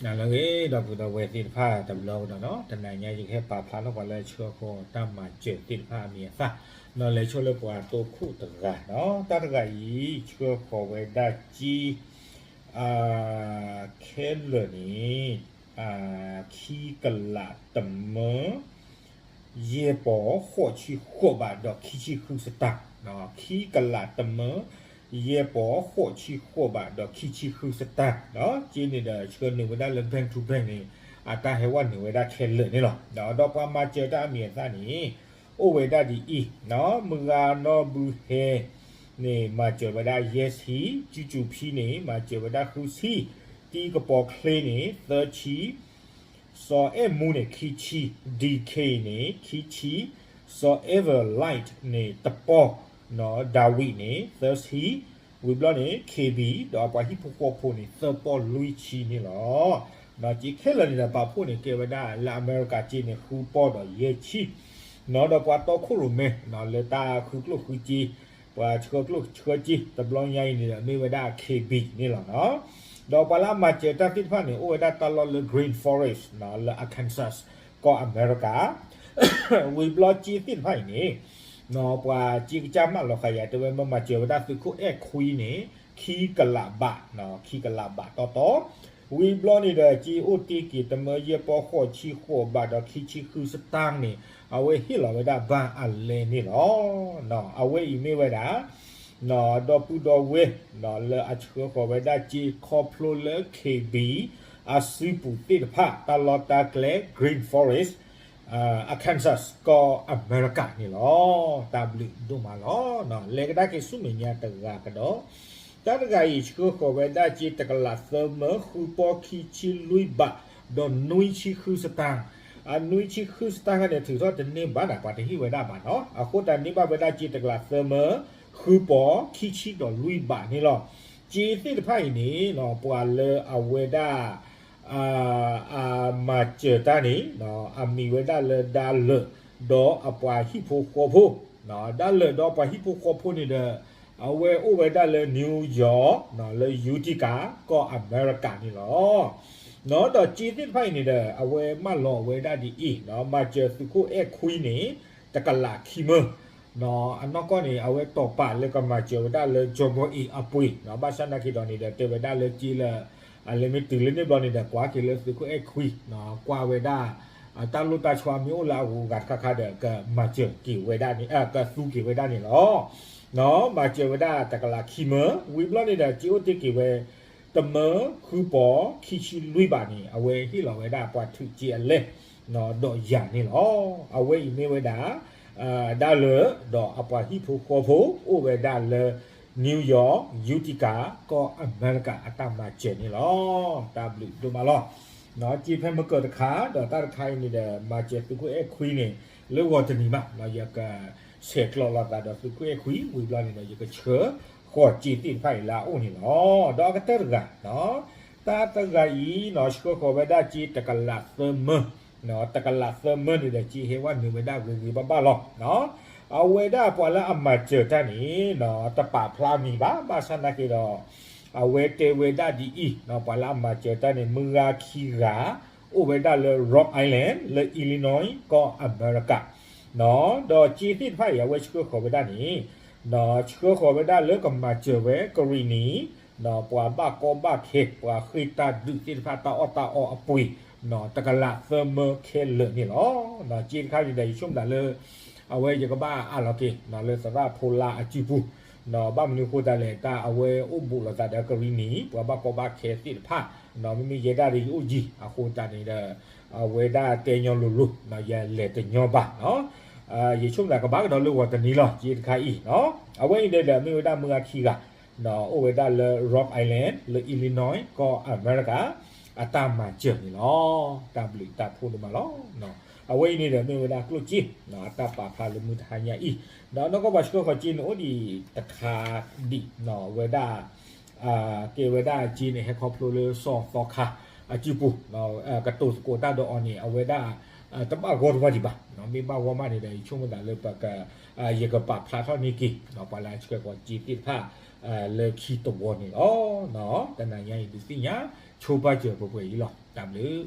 နလၢအဂ့ၤ ဒီပုၢ်ဒီဝဲၢ်သ့ၣ်တဖၣ်တဘျီကဒီးနီၤ, တနံၤညါယကဟဲပာ်ဖျါထီၣ်ပှၤလၢဆှၢဃီၤတၢ်မၤစၢၤသ့ၣ်တဖၣ်အမံၤအသၣ်, နီၤလဲၤဆိလၢပှၤတိခိၣ်တဂၤနီၤ, တၢ်တဂၤအံၤ ဆှၢဃီၤဝဲဒၣ်စ့ ခဲလၢာ်န့ၣ် ခံကလးတမၢ ယဲၢ်ပီၤဃိးဆံဃိးဘးဒီးခံဆံဃုစတၢ်, ခံကလးတမၢ ယဲၢ်ပီၤဃိးဆံဃိးဘးဒီးခံဆံဃုစတၢ်, စ့န့ၣ်ဒီးဆှၢနုာ်ဝဲဒၣ်လၢ bank to bank န့ၣ် အတၢ်ဟဲဝဲနုာ်ဝဲဒၣ်ခဲလၢာ်န့ၣ်လီၤ. ဒီးပှၤမၤစၢၤတၢ်အမံၤအသၣ်န့ၣ် အိၣ်ဝဲဒၣ်ဒ်အံၤ, မုၢ်ဂၤနီၢ်ဘုဟဲ န့ၣ် မၤစၢၤဝဲဒၣ်ယဲၢ်ဆံ, ကၠူကၠူဖံန့ၣ် မၤစၢၤဝဲဒၣ်ဃုဆံ, တံကပီၤချ့န့ၣ် သၢဆံ, စီၤအဲၣ်မူန့ၣ် ခံဆံ, ဒံခ့န့ၣ် ခံဆံ, စီၤအဲၣ်ဝဲလံးန့ၣ် တပီၢ်, ဒၤဝံးန့ၣ် သၢဆံ, ဝံၤဘျီန့ၣ် ခ့ဘံၣ် ဒီးအပှၤဟံၣ်ဖိဃီဖိန့ၣ် သၢပီၢ်လွံၢ်ဆံန့ၣ်လီၤ. စ့ခဲလၢာ်န့ၣ်ဒီးပာ်ဖှိၣ်န့ၣ် ကဲဝဲဒၣ်လၢအမဲရကၤစ့န့ၣ် ဃုပီၢ်ဒီးယဲၢ်ဆံ, ဒီးပှၤတီခိၣ်ရိၣ်မဲ လၢတၢ်ဃုကျိၣ်ဃုစ့ ပှၤဆှၢကျိၣ်ဆှၢစ့ တဘျီညါအံၤန့ၣ်ဒီး မ့ၢ်ဝဲဒၣ် ခ့ဘံၣ် န့ၣ်လီၤ. ဒီးပှၤလၢအမၤစၢၤတၢ်သ့ၣ်တဖၣ်န့ၣ် အိၣ်ဝဲဒၣ်တၢ်လီၢ်လၢ Green Forest လၢ Arkansas ကီၢ်အမဲရကၤ, ဝံၤဘျီစ့သ့ၣ်တဖၣ်အံၤန့ၣ် ပှၤစ့ကစၢ်မးလီၤဃာ်ယၤ တဲဝဲမ့ၢ်မၤစၢၤဝဲဒၣ်သုးခိၣ်အဲၣ်ခွံန့ၣ် ခံကလးဘး, ခံကလးဘးတီတီ, ဝံၤဘျီန့ၣ်ဒီး စ့အိၣ်တ့ၢ်က့ၤတမၢယဲၢ်ပီၢ်ဃိးဆံဃိးဘးဒီးခံဆံဃုစတၢ်န့ၣ် အဝဲဟ့ၣ်လီၤဝဲဒၣ်ဘၣ်အလဲန့ၣ်လီၤ. အဝဲအံၤမ့ၢ်ဝဲဒၣ် ဒီပုၢ်ဒီဝဲၢ် လၢအဆှၢဃီၤဝဲဒၣ်စ့ခီဖျိလၢ ခ့ဘံၣ် အစုပူၤသ့ၣ်တဖၣ် တၢ်လီၢ်တၢ်ကျဲ Green Forest Arkansas ကီၢ်အမဲရကၤန့ၣ်လီၤ. တၢ်ဘျုးဒိၣ်မးလီၤ. လဲၤကဒါက့ၤဆူမဲာ်ညါတဂၤကဒီး, တၢ်တဂၤအံၤ ဆှၢဃီၤဝဲဒၣ်စ့တကလးသၢမၢ ဃုပီၢ်ခံဆံလွံၢ်ဘး ဒီးနွံဆံဃုစတၢ်, အနွံဆံဃုစတၢ်ခါန့ၣ် ထုးထီၣ်တန့ၢ်ဘၣ်န့ၣ် ပှၤတဟ့ၣ်ဝဲဒၣ်ဘၣ်နီၤ, အဃိသတးန့ၢ်ဘၣ်ဝဲဒၣ်စ့တကလးသၢမၢ ဃုပီၢ်ခံဆံဒီးလွံၢ်ဘးန့ၣ်လီၤ. စ့သ့ၣ်တဖၣ်အံၤန့ၣ် ပှၤလၢအဝဲဒၣ် အမၤစၢၤတၢ်န့ၣ် အမံၤဝဲဒၣ်လၢဒါလၢာ် ဒီးအပှၤဟံၣ်ဖိဃီဖိ, ဒါလၢာ်ဒီးပှၤဟံၣ်ဖိဃီဖိန့ၣ်ဒီး အဝဲအိၣ်ဝဲဒၣ်လၢ New York လၢ Utica ကီၢ်အမဲရကၤန့ၣ်လီၤ. ဒီးစ့သ့ၣ်တဖၣ်အံၤန့ၣ်ဒီး အဝဲမၢလီၤဝဲဒၣ်ဒ်အံၤ, မၤစၢၤသုးခိၣ်အဲၣ်ခွံန့ၣ် တကလးခံမၢ အနီၢ်ကီၢ်န့ၣ် အဝဲတီၢ်ပာ်လၢကမၤစၢၤဝဲဒၣ်လၢ ကၠီဘီအ့ၤအပှ့ၤ, ဘၣ်ဆၣ်သနာ်က့ဒီးန့ၣ်ဒီး တဲဝဲဒၣ်လၢစ့လၢ အလဲၤမ့ၢ်တုၤလၢန့ၣ်ဘျီန့ၣ်ဒီး ကွၢ်က့ၤလၢသုးခိၣ်အဲၣ်ခွံ, ကွၢ်ဝဲဒၣ် တၢ်လိၣ်တၢ်ဆှီမ့ၢ်အိၣ်လၢအဂုၤအဂၤတခါခါဒီး ကမၤစၢၤက့ၤဝဲဒၣ်န့ၣ်, ကသူက့ၤဝဲဒၣ်န့ၣ်လီၤ. မၤစၢၤဝဲဒၣ်တကလးခံမၢ, ဝံၤဘျီန့ၣ်ဒီး စ့အိၣ်တ့ၢ်က့ၤဝဲ တမၢဃုပီၢ်ခံဆံလွံၢ်ဘးန့ၣ် အဝဲဟ့ၣ်လီၤဝဲဒၣ်ပှၤထုးစ့အလဲၢ် ဒီးယၤန့ၣ်လီၤ. အဝဲအံၤမ့ၢ်ဝဲဒၣ် ဒါလၢာ်ဒီးအပှၤဟံၣ်ဖိဃီဖိ အိၣ်ဝဲဒၣ်လၢ New York Utica ကီၢ်အမဲရကၤအတၢ်မၤစၢၤန့ၣ်လီၤ. တၢ်ဘျုးဒိၣ်မးလီၤ. စ့ဖဲမကၢၤတခါ ဒီးတၢ်တခါအံၤန့ၣ်ဒီး မၤစၢၤသုးခိၣ်အဲၣ်ခွံန့ၣ် လၢဂီၤတနံၤမး ယကဆဲးကျိးလိာ်သးဒီးသုးခိၣ်အဲၣ်ခွံ ဝံၤဘျီန့ၣ်ဒီး ယကဆှၢဃီၤစ့သ့ၣ်တဖၣ်အံၤလၢအအိၣ်န့ၣ်လီၤ. ဒီးအကတၢၢ်တဂၤ တၢ်တဂၤအံၤ ဆှၢဃီၤဝဲဒၣ်စ့တကလးသၢမၢ, တကလးသၢမၢန့ၣ်ဒီး စ့ဟဲဝဲနုာ်ဝဲဒၣ်ဂ့ၤဂ့ၤဘၣ်ဘၣ်လီၤ. အဝဲဒၣ်ပှၤလၢအမၤစၢၤတၢ်န့ၣ် တပာ်ဖျါမံၤဘၣ်, ဘၣ်ဆၣ်သနာ်က့ဒီး အဝဲတဲဝဲဒၣ်ဒ်အံၤ, ပှၤလၢအမၤစၢၤတၢ်န့ၣ် မုၢ်ဂၤခံဂၤ အိၣ်ဝဲဒၣ်လၢ Rhode Island လၢ Illinois ကီၢ်အမဲရကၤ ဒီးစ့သ့ၣ်တဖၣ်အံၤ အဝဲဆှၢဃီၤဝဲဒၣ်န့ၣ် ဆှၢဃီၤဝဲဒၣ်လၢကမၤစၢၤဝဲကရံၣ်နံၤ ပှၤဘၣ်ကီဘၣ်ခဲ ပှၤဃ့ၢ်တၢ်ဒုးသ့ၣ်တဖၣ် တၢ်အီၣ်တၢ်အီအပှ့ၤ တကလးသၢမၢခဲလၢာ်န့ၣ်လီၤ. စ့တခါန့ၣ်ဒီး ယဆိကမိၣ်ဒၣ်လၢ အဝဲယကဘၣ်အးလီၤက့ၤ လၢသရၣ်ဖိလါအစုပူၤ, ဘၣ်မနုၤအဃိသတးလဲၣ် တၢ်အဝဲအိၣ်ဘူးလိာ်သးဒီးကရံၣ်နံၤ ပှၤဘၣ်ကီဘၣ်ခဲသ့ၣ်တဖၣ်, မ့မ့ၢ်ယဲဒၣ်ဒီးယအိၣ်ယံၤ အဃိသတးန့ၣ်ဒီး အဝဲဒၣ်တဲညီလိၤလိၤ ယလဲၤတညီဘၣ် ယဆိကမိၣ်သးကဘၣ်ကဒီးလၢဂီၤတနံၤလီၤ စ့တခါအံၤ, အဝဲအံၤဒီး မ့ၢ်ဝဲဒၣ်မုၢ်ဂၤခံဂၤ အိၣ်ဝဲဒၣ်လၢ Rhode Island လၢ Illinois ကီၢ်အမဲရကၤ အတၢ်မၤစၢၤန့ၣ်လီၤ. တၢ်ဘျုးတၢ်ဖှိၣ်ဒိၣ်မးလီၤ. အဝဲအံၤန့ၣ်ဒီး မ့ၢ်ဝဲဒၣ်ကျိၣ်စ့ အတၢ်ပာ်ဖျါလၢမုၢ်တဟါညါအံၤ, ဒီးနီၢ်ကီၢ်ပှၤဆှၢဃီၤစ့န့ၣ် အိၣ်ဒံးတခါဒံး ဝဲဒၣ် ကဲဝဲဒၣ်စ့န့ၣ် ဟဲခီဖျိလၢစီၤသီခါအစုပူၤ, ကတိၤသကိးတၢ်ဒီးအီၤန့ၣ် အဝဲဒၣ် တဘၣ်ဂီၢ်တဝၢ်ဒံးဘၣ်, မ့ၢ်ဘၣ်ဂီၢ်မးန့ၣ်ဒီး ယဆိကမိၣ်သးလၢပက ယကပာ်ဖျါထီၣ်န့ၢ်က့ၤ ပှၤလၢအဆှၢဃီၤစ့သ့ၣ်တဖၣ် လၢခံတဝီန့ၣ်လီၤ. တနၤညါအံၤဒုးသ့ၣ်ညါ ဆိပာ်စၢၤပှဲၤပှဲၤအံၤလီၤ. တၢ်ဘျုး